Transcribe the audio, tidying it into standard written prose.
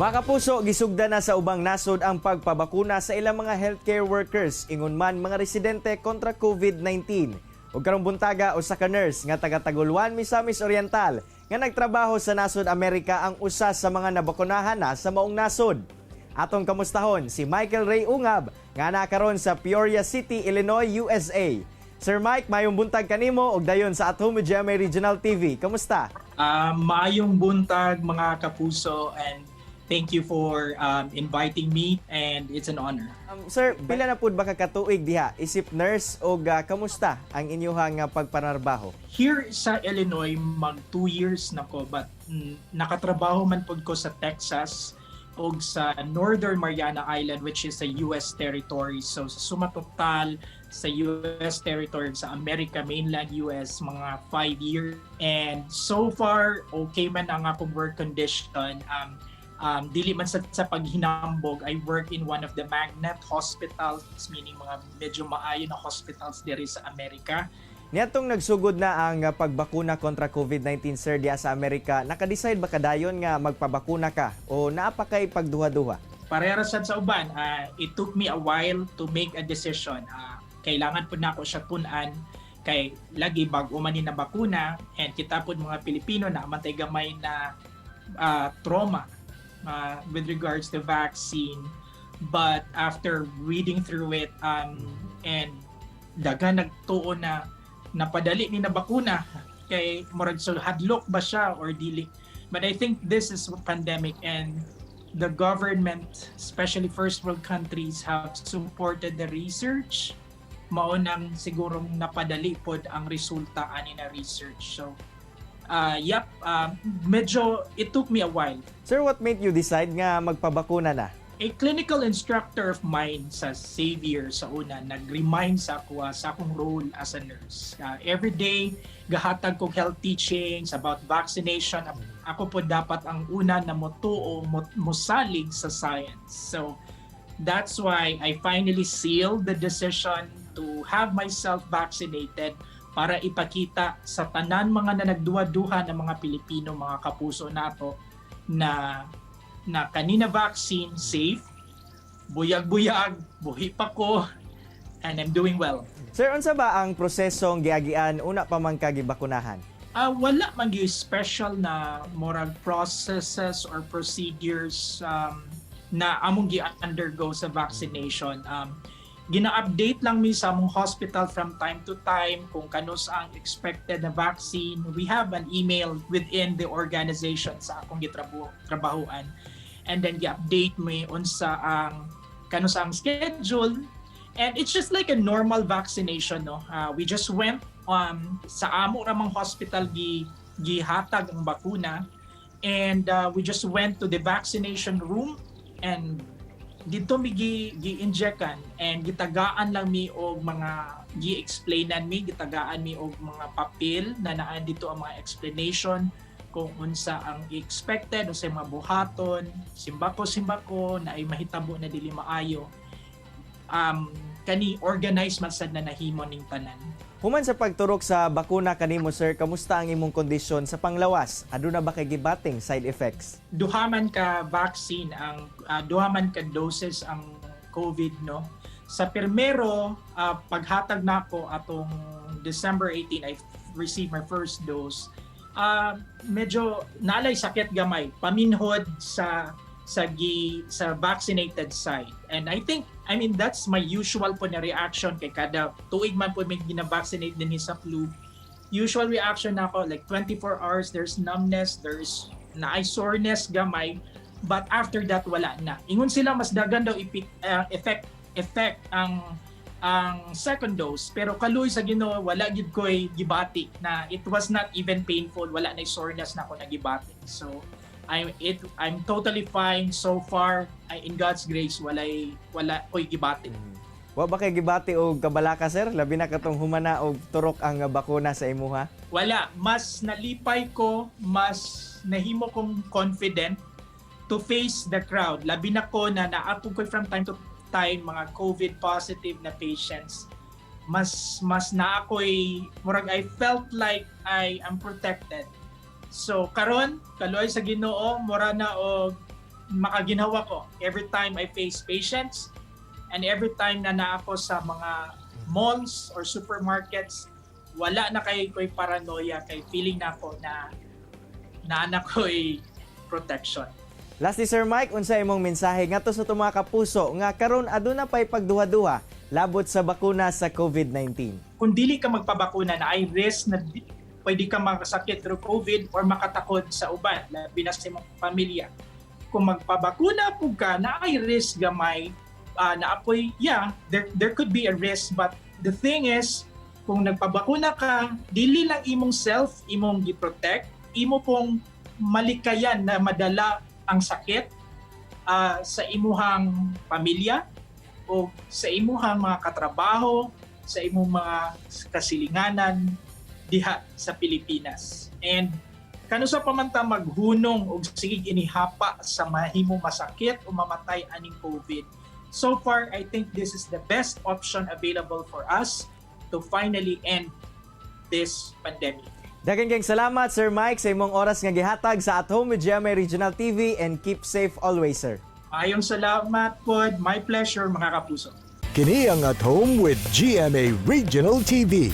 Mga kapuso, gisugda na sa ubang nasod ang pagpabakuna sa ilang mga healthcare workers, ingon man mga residente kontra COVID-19. Ug karong buntaga, usa ka nurse nga taga Taguluan, Misamis Oriental nga nagtrabaho sa nasod Amerika ang usa sa mga nabakunahan na sa maong nasod. Atong kamustahon si Michael Ray Ungab nga nakaron sa Peoria City, Illinois, USA. Sir Mike, mayong buntag kanimo ug dayon sa At Home with GMA Regional TV. Kamusta? Maayong buntag, mga kapuso, and thank you for inviting me and it's an honor. Sir, pila na pud ba ka katuig diha isip nurse og kamusta ang inyuhang pagpanarbaho? Here sa Illinois, mag 2 years na ko, but nakatrabaho man pud ko sa Texas og sa Northern Mariana Island, which is a US territory. So sa suma total sa US territory, sa America, mainland US, mga 5 years. And so far okay man ang akong work condition. Dili man sa paghinambog, I work in one of the magnet hospitals, meaning mga medyo maayo na hospitals diri sa Amerika. Niadtong nagsugod na ang pagbakuna kontra COVID-19, sir, diha sa Amerika, naka-decide ba kadayon nga magpabakuna ka o naa pa kay pagduha-duha? Pareha sad sa uban, it took me a while to make a decision. Kailangan pud nako siya tun-an kay lagi bag-o man ni na bakuna and kita pud mga Pilipino naa man tay gamay na trauma with regards to vaccine. But after reading through it and daghan nagtuo na napadali ni na bakuna kay murag so hadlok ba siya or dili. But I think this is a pandemic and the government, especially first world countries, have supported the research. Mao nang sigurong napadali pod ang resulta ani na research. So yep, medyo it took me a while. Sir, what made you decide nga magpabakuna na? A clinical instructor of mine sa Xavier sa una nag-remind sa ako sa akong role as a nurse. Every day gahatag kog health teachings about vaccination. Ako po dapat ang una na motuo, mosalig sa science. So that's why I finally sealed the decision to have myself vaccinated para ipakita sa tanan mga na nagduha-duha ng mga Pilipino, mga kapuso nato, na na kani na vaccine safe, buyag-buyag, buhi pa ko, and I'm doing well. Sir, unsa ba ang prosesong giagian una pa man ka gibakunahan? Wala man gyud special na moral processes or procedures na among gi-undergo sa vaccination. Gina-update lang mi sa among hospital from time to time kung kanus ang expected na vaccine. We have an email within the organization sa akong gitrabahuan. And then gi-update mi unsa ang kanus ang schedule. And it's just like a normal vaccination, no? We just went sa amo ramang hospital gihatag ang bakuna and we just went to the vaccination room and didto mi gi-injectan and gitagaan lang mi og mga gi-explainan mi, gitagaan mi og mga papel na naa didto ang mga explanation kung unsa ang expected, unsa mga buhaton, simbako simbako na ay mahitabo na dili maayo. Kani organized man sad na nahimo ning tanan. Human sa pagturok sa bakuna kanimo, sir, kamusta ang imong kondisyon sa panglawas? Aduna ba kay gibating side effects? Duha man ka vaccine ang duha man ka doses ang COVID, no? Sa primero, paghatag nako atong December 18, I received my first dose. Medyo nalay sakit gamay paminhod sa vaccinated side. And I think, I mean, that's my usual po na reaction kay kada tuig man po may gina-vaccinate din sa flu. Usual reaction nako, like 24 hours there's numbness, there's naay soreness gamay, but after that wala na. Ingon sila mas dagan daw effect ang second dose, pero kaluoy sa Ginoo, wala gid ko'y gibati na it was not even painful, wala na soreness na ako nagibati. So I'm totally fine so far. I, in God's grace, wala ko'y gibati. Wa ba kay gibati og kabalaka, sir? Labi na katong humana og turok ang bakuna sa imuha? Wala, mas nalipay ko, mas nahimo kong confident to face the crowd. Labi na ko na naatog ko from time to time mga COVID positive na patients. Mas na ako'y murag I felt like I am protected. So karon, kaluoy sa Ginoo, mura na og makaginhawa ko every time I face patients and every time na naa ko sa mga malls or supermarkets. Wala na kay ko'y paranoia kay feeling nako na naa na ko'y protection. Lastly, Sir Mike, unsa imong mensahe ngadto sa atong mga kapuso nga karon aduna pay pagduha-duha labot sa bakuna sa COVID-19? Kung dili ka magpabakuna, naay risk na pwede ka makasakit through COVID or makatakod sa uban, labi na sa imong pamilya. Kung magpabakuna pud ka, naay risk gamay, naapoy, yeah, there could be a risk, but the thing is, kung nagpabakuna ka, dili lang imong self imong gi-protect, imo pong malikayan na madala ang sakit sa imuhang pamilya o sa imuhang mga katrabaho, sa imong mga kasilinganan diha sa Pilipinas. And kanusa pa man ta maghunong og sige inihapa sa mahimo masakit o mamatay aning COVID. So far, I think this is the best option available for us to finally end this pandemic. Daghang kayong salamat, Sir Mike, sa imong oras nga gihatag sa At Home with GMA Regional TV, and keep safe always, sir. Maayong salamat po. My pleasure, mga kapuso. Kini ang At Home with GMA Regional TV.